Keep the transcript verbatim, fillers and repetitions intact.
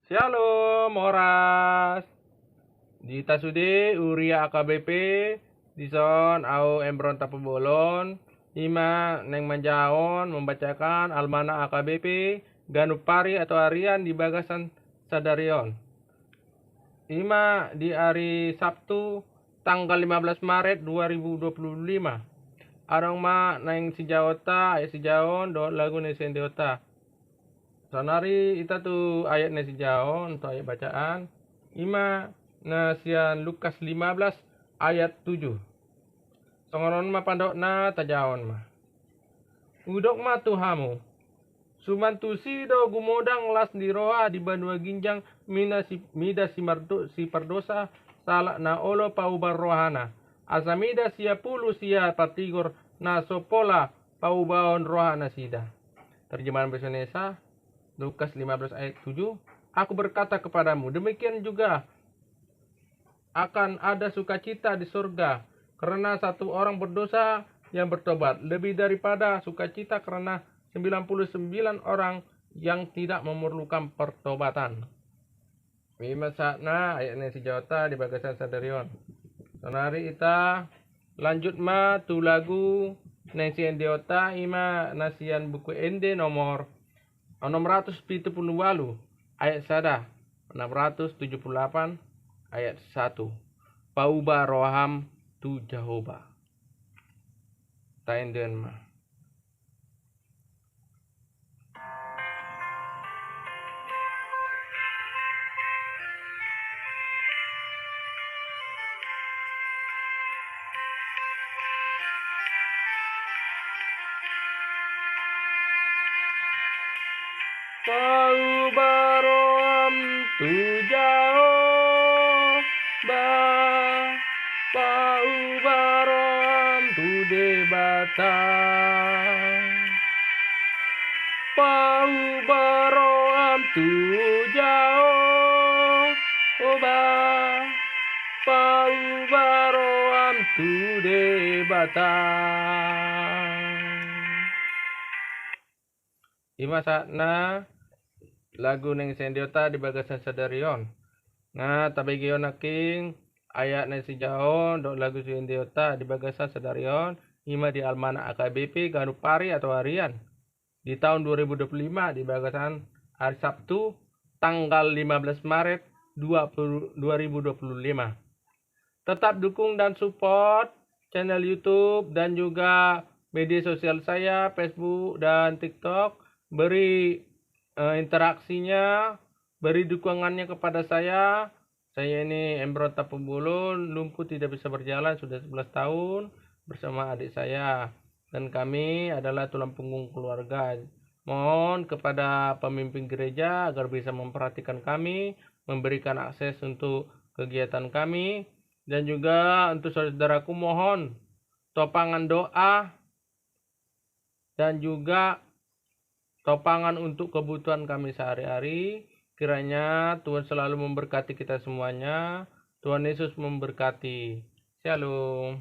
Shalom, horas. Di hita sude, huria A K B P, dison au Embron Tampubolon, i ma naeng manjahahon, membacakan almanak A K B P, ganup ari atau harian di bagasan sadari on. I ma di ari Sabtu, tanggal lima belas Maret dua ribu dua puluh lima. Adong ma naeng sijahaonta, ayat sijahaon, dohot lagu naeng siendeonta. Saonari hita tu ayat naeng sijahaon, tu ayat bacaan. I ma na sian Lukas lima belas ayat tujuh. Songon on ma pandokna, tajahahon ma. Hudok ma tu hamu. Suman tusi do gumodang las ni roha di banua ginjang mida si, mida si mardo, si pardosa, sahalak na olo pauba rohana. Asa mida siapulu sia patigor na so pola paubahon rohanasida. Terjemahan bahasa Indonesia, Lukas lima belas ayat tujuh, "Aku berkata kepadamu, demikian juga akan ada sukacita di surga karena satu orang berdosa yang bertobat, lebih daripada sukacita karena sembilan puluh sembilan orang yang tidak memerlukan pertobatan." I ma sahatna ayat naeng sijahaonta di bagasan sadari on. Saonari hita lanjut ma tu lagu naeng siendeonta, i ma na sian Buku Ende nomor enam ratus pitu puluh walu, ayat sada, enam ratus tujuh puluh delapan, ayat satu. Pauba roham tu Jahowa. Taendeon ma. Pauba roham tu Jahowa, pauba roham tu Debata. Pauba roham tu Jahowa, pauba roham tu Debata. I ma sahatna lagu naeng siendeonta di bagasan sadari on. Nah, tabege on nangkin ayat naeng sijahaon dohot lagu siendeonta di bagasan sadari on, i ma di almanak A K B P ganup ari atau harian di tahun dua ribu dua puluh lima, di bagasan hari Sabtu, tanggal lima belas Maret dua puluh, dua ribu dua puluh lima. Tetap dukung dan support channel YouTube dan juga media sosial saya, Facebook dan TikTok. Beri, eh, interaksinya, beri dukungannya kepada saya. Saya ini Embron Tampubolon, lumpuh tidak bisa berjalan sudah sebelas tahun bersama adik saya. Dan kami adalah tulang punggung keluarga. Mohon kepada pemimpin gereja agar bisa memperhatikan kami, memberikan akses untuk kegiatan kami, dan juga untuk saudaraku mohon topangan doa dan juga topangan untuk kebutuhan kami sehari-hari. Kiranya Tuhan selalu memberkati kita semuanya. Tuhan Yesus memberkati. Shalom.